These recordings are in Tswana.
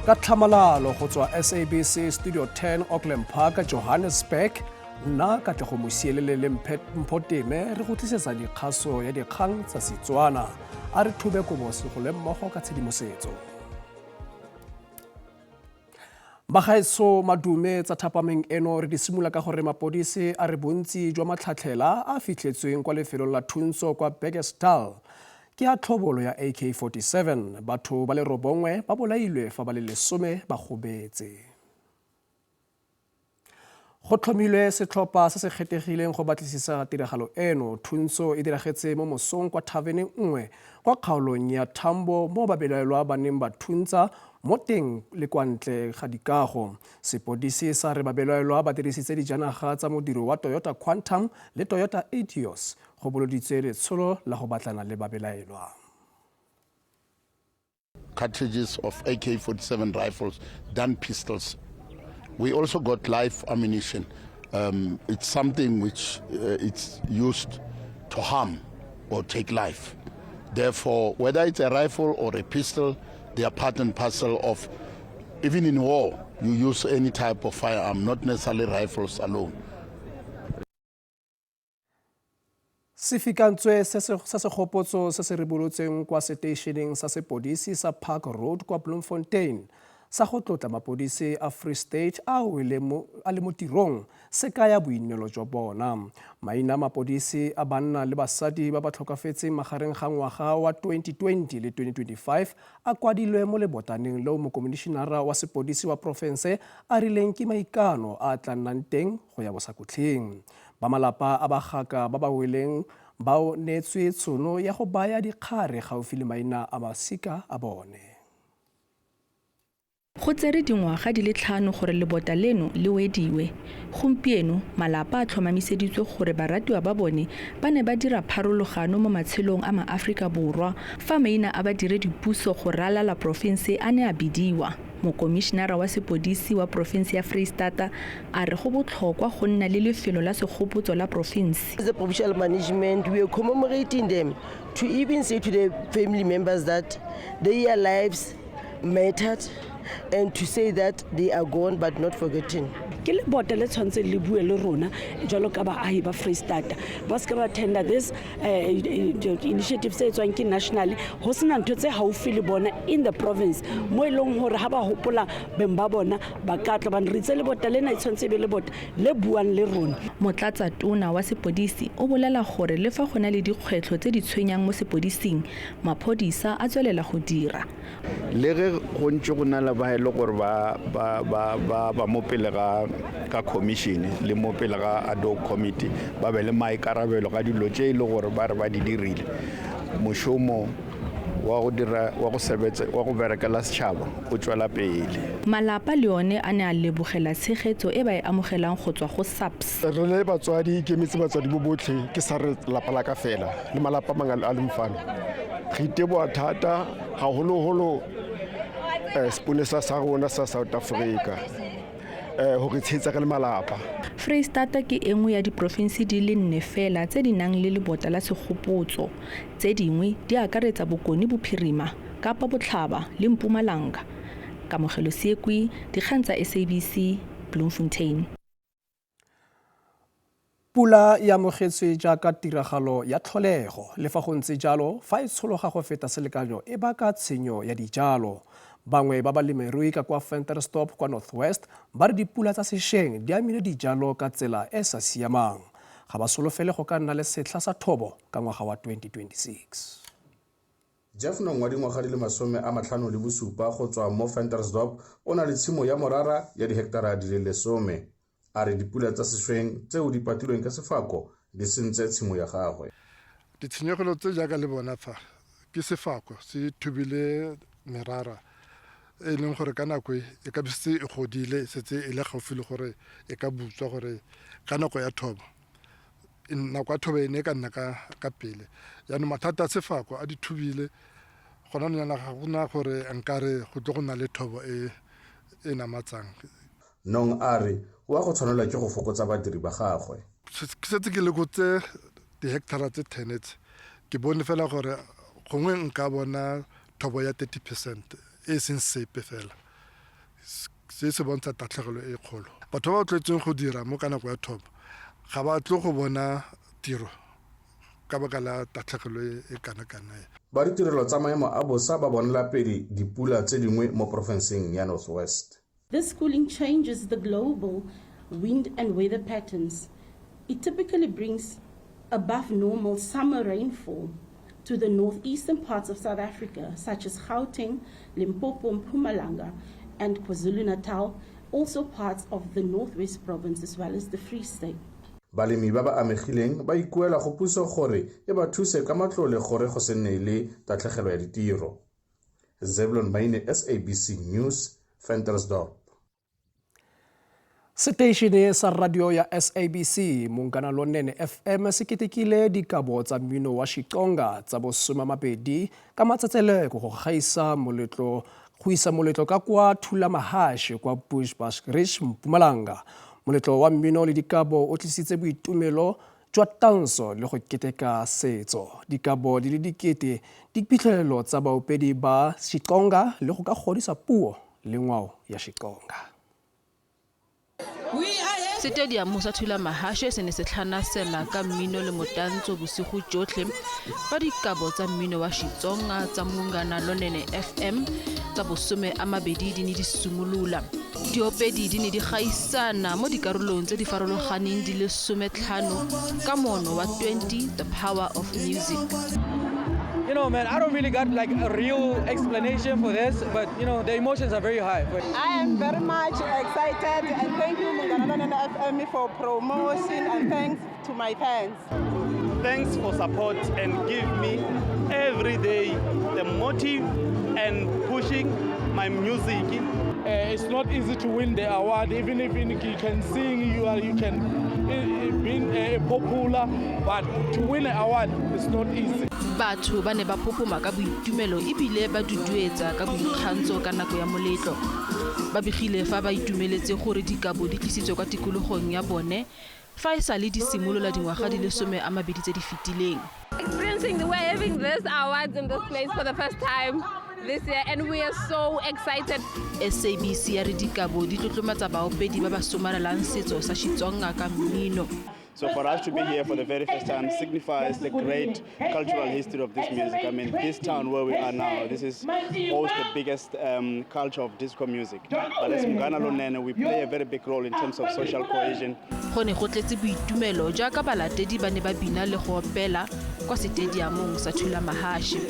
Ka tlhamalalo go tswa SABC Studio 10 Auckland Park, Johannesburg, nna Katlego Mosielele le Mphoteme re go tlisetsa dikgaso ya dikgang tsa Setswana. A re thube kobo segole mmogo ka tshedimosetso. Bagaetsho madume tsa thapameng eno re di simolola ka gore mapodisi a re bontsi jwa matlhatlhela a fitlhetsweng kwa lefelong la thuntso kwa Bekkersdal ke a tlhobolo ya AK-47. Batho ba le robongwe ba bolailwe fa ba le lesome ba gobetse. Go tlhomilwe setlhopha se se kgethegileng go batlisisa tiragalo eno. Thuntso e diragetse mo mosong kwa thaveneng nngwe kwa kgaolong ya Tambo mo babelaelwa ba neng ba thuntsa mo teng le kwa ntle ga dikago. Sepodisi sa re babelaelwa ba dirisitse dijanaga tsa modiro wa Toyota Quantum le Toyota Etios. Go boloditswe letsholo la go batlana le babelaelwa. Cartridges of AK-47 rifles, done pistols. We also got live ammunition. It's something which it's used to harm or take life. Therefore, whether it's a rifle or a pistol, they are part and parcel of, even in war, you use any type of firearm, not necessarily rifles alone. Sefikantswe sa segopotso se se ribolotsweng kwa seteišeneng sa sepodisi sa Park Road kwa Bloemfontein sa go tlotla mapodisi a Free State a a le mo tirong se kaya boineelo jwa bona. Maina a mapodisi a banna le basadi ba ba tlhokafetseng magareng ga ngwaga wa 2020 le 2025 a kwadilwe mo lebotaneng leo mokomišenara wa sepodisi wa porofense a rileng ke maikano a a tla nnang teng go ya bosakhutleng. Ba malapa a bagaka ba ba weleng ba neetswe tshono ya go baya dikgare gaufi le maina a masika a bone. Go tsere dingwaga di le 5 gore lebota leno le wediwe. Gompieno, malapa a tlhomamiseditswe gore baratiwa ba bone ba ne ba dira pharologano mo matshelong a maAforika Borwa fa maina a badiredipuso go ralala porofense a ne a bidiwa. Mokomišenara wa sepodisi wa porofense ya Freistata a re go botlhokwa go nna le lefelo la segopotso la porofense. As the provincial management, we are commemorating them to even say to the family members that their lives mattered and to say that they are gone but not forgotten. Ke lebota le tshwanetse le bue le rona jalo ka baahi ba Freistata, ba seka ba tender this initiative tse tswang ke national ho sena ntho tse haufi le bona in the province mo e leng hore ha ba hopola beng ba bona ba ka tla bane re itse lebota lena e tshwanetse e be lebota le buang le rona. Motlatsa tona wa sepodisi o bolela gore le fa go na le dikgwetlho tse di tshwenyang mo sepodising, maphodisa a tswelela go dira. Le ge go ntse go na le ba e le gore ba ba ba ba ba mo pele ga ka commission le mo pele ga ad hoc committee ba be le maikarabelo ga dilo tše e le gore ba re ba di dirile, mošomo wa go dira wa go sebetsa wa go berekela setšhaba o tšwela pele. Malapa le one a ne a lebogela tshegetso e ba e amogelang go tswa go SAPS. Re le batswadi, ke emetse batswadi bo botlhe, ke sa re lapa la ka fela le malapa a mangwe a leng fano. Re iteboga thata haholoholo seponesa sa rona sa South Africa go re tshegetsa re le malapa. Freistata ke e nngwe ya diporofense di le nne fela tse di nang le lebota la segopotso. Tse dingwe di akaretsa Bokone Bophirima, Kapa Botlhaba le Mpumalanga. Kamogelo Seekwi, Dikgang tsa SABC, Bloemfontein. Pula e amogetswe jaaka tiragalo ya tlholego. Le fa go ntse jalo, fa e tshologa go feta selekanyo e baka tshenyo ya dijalo. Bangwe ba balemirui ka kwa Ventersdorp kwa North West ba re dipula tsa sešweng di amile dijalo ka tsela e sa siamang. Ga ba solofele go ka nna le setlha sa thobo ka ngwaga wa 2026. Jeff Nong wa dingwaga di le 57 go tswa mo Ventersdorp o na le tshimo ya morara ya diheketara di le 10. A re dipula tsa sešweng tseo di patilweng ka sefako di sentse tshimo ya gagwe. Ditshenyegelo tse jaaka le bona fa ke sefako se thubile merara e leng gore ka nako e e ka be setse e godile e setse e le gaufi le gore e ka butswa gore ka nako ya thobo, nako ya thobo e ne e ka nna ka pele. Jaanong mathata a sefako a di thubile gona nou jaana ga gona gore nkare go tlo go nna le thobo e e namatsang. Nong a re o a go tshwanelwa ke go fokotsa badiri ba gagwe. Ke setse ke lekotse diheketara tse 10 tse, ke bone fela gore gongwe nka bona thobo ya 30% e seng sepe fela. Se se bontsha tatlhegelo e kgolo. Batho ba ba tlwaetseng go dira mo ka nako ya thobo ga ba tlo go bona tiro ka baka la tatlhegelo e kana-kana e. Ba ditirelo tsa maemo a bosa ba bonela pele dipula tse dingwe mo porofenseng ya North West. This cooling changes the global wind and weather patterns. It typically brings above normal summer rainfall to the northeastern parts of South Africa, such as Gauteng, Limpopo, Mpumalanga, and KwaZulu-Natal, also parts of the Northwest Province as well as the Free State. Balemi ba ba amegileng ba ikuela go puso gore e ba thuse ka matlole gore go se nne le tatlhegelo ya ditiro. Zeblon Maine, SABC News, Ventersdorp. Seteišene sa radio ya SABC Munghana Lonene FM se ketekile dikabo tsa mmino wa Xitsonga tsa bo 20 ka matsetseleko go gaisa moletlo go isa moletlo ka kwa Thulamahashe kwa Bushbuckridge, Mpumalanga. Moletlo wa mmino le dikabo o tlisitse boitumelo jwa tanso le go keteka setso. Dikabo di le dikete diphitlhelelo tsa baopedi ba Xitsonga le go ka godisa puo le ngwao ya Xitsonga. Setediamo sa Thulamahashe se ne se tlhanasela ka mmino le motantso bosigo jotlhe fa dikabo tsa mmino wa Xitsonga tsa Munghana Lonene FM tsa bo 20 di ne di simolola. Diopedi di ne di gaisana mo dikarolong tse di farologaneng di le 15 ka moono wa 20 The Power of Music. Man, I don't really got like a real explanation for this, but the emotions are very high. I am very much excited and thank you Munghana Lonene FM for promotion and thanks to my fans. Thanks for support and give me every day the motive and pushing my music. It's not easy to win the award, even if you can sing, you can be popular, but to win an award is not easy. Batho ba ne ba phophoma ka boitumelo ebile ba duduetsa ka boikgantsho ka nako ya moletlo. Ba begile fa ba itumeletse gore dikabo di tlisitswe kwa tikologong ya bone fa e sale di simolola dingwaga di le 20 tse di fetileng. Experiencing the we're having this awards in this place for the first time this year, and we are so excited. SABC ya re dikabo di tlotlomatsa baopedi ba ba somarelang setso sa Xitsonga ka mmino. So for us to be here for the very first time signifies the great cultural history of this music. I mean, this town where we are now, this is hosts the biggest culture of disco music. But as Munghana Lonene, we play a very big role in terms of social cohesion. Go ne go tletse boitumelo jaaka balatedi ba ne ba bina le go opela kwa setediamong sa Thulamahashe.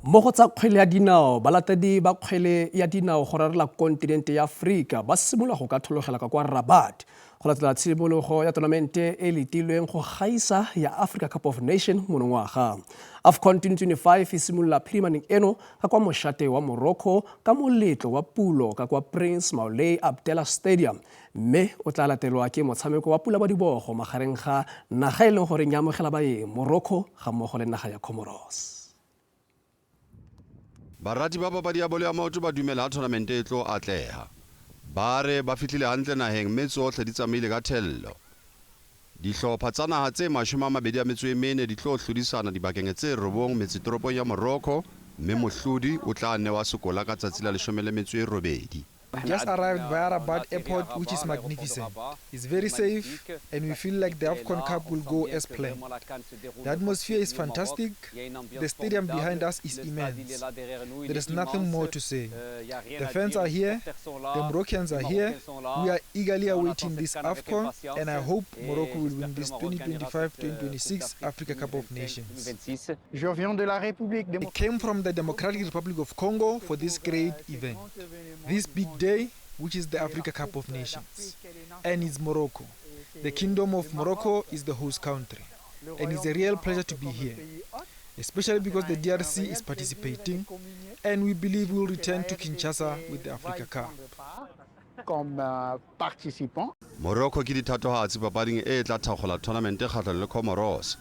Mo go tsa kgwele ya dinao, balatedi ba kgwele ya dinao go rarela kontinente ya Aforika ba simolola go ka thologela ka kwa Rabat go latela tshimologo ya tonamente e letilweng go gaisa ya Africa Cup of Nation monongwaga. AFCON 2025 e simolola phirimaneng eno ka kwa mošate wa Morocco ka moletlo wa pulo ka kwa Prince Moulay Abdellah Stadium, mme o tla latelwa ke motshameko wa pula madibogo magareng ga naga e leng goreng ya amogela baeng Morocco ga mmogo le naga ya Comoros. Barati ba papadi ya bolo ya maoto ba dumela ha tournament e tlo atleha. Ba re ba fihlile hantle naheng mme tsohle di tsamaile ka thello. Dihlopha tsa naha tse 24 di tlo hlodisana dibakeng tse 9 metsetoropong ya Morocco mme mohlodi o tla newa sekola ka tsatsi la 18. We just arrived via Rabat Airport, which is magnificent. It's very safe, and we feel like the AFCON Cup will go as planned. The atmosphere is fantastic. The stadium behind us is immense. There is nothing more to say. The fans are here, the Moroccans are here. We are eagerly awaiting this AFCON, and I hope Morocco will win this 2025-2026 Africa Cup of Nations. I came from the Democratic Republic of Congo for this great event, this big day, which is the Africa Cup of Nations. And it's Morocco. The Kingdom of Morocco is the host country. And it's a real pleasure to be here, especially because the DRC is participating, and we believe we'll return to Kinshasa with the Africa Cup. Morocco ke dithatohatsi papading e tla thakgola tournament kgahlano le Comoros.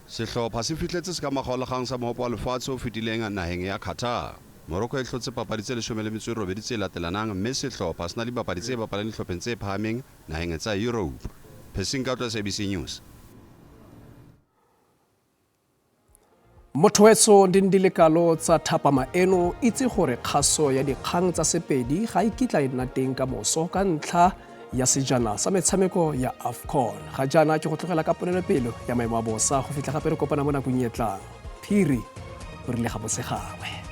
Sehlopha se fihletse se ka makgaolakgang sa mohope wa lefatshe o fetileng naheng ya Qatar. Morocco e hlotse papadi tse 18 tse latelanang mme sehlopha se na le dibapadi tse bapalang dihlopheng tse phahameng naheng tsa Europe. Phesing ka SABC News. Motho wetso di ndi lekalo tsa thapama eno. Itse gore kgaso ya dikgang tsa Sepedi ga e kitla e nna teng ka moso ka ntlha ya sejana sa metshameko ya AFCON. Ga jaana ke go tlogela ka ponelopele ya maemo a bosa go fitlha gape re kopana mo nakong e tlang. Phiri o rile ga bosegangwe.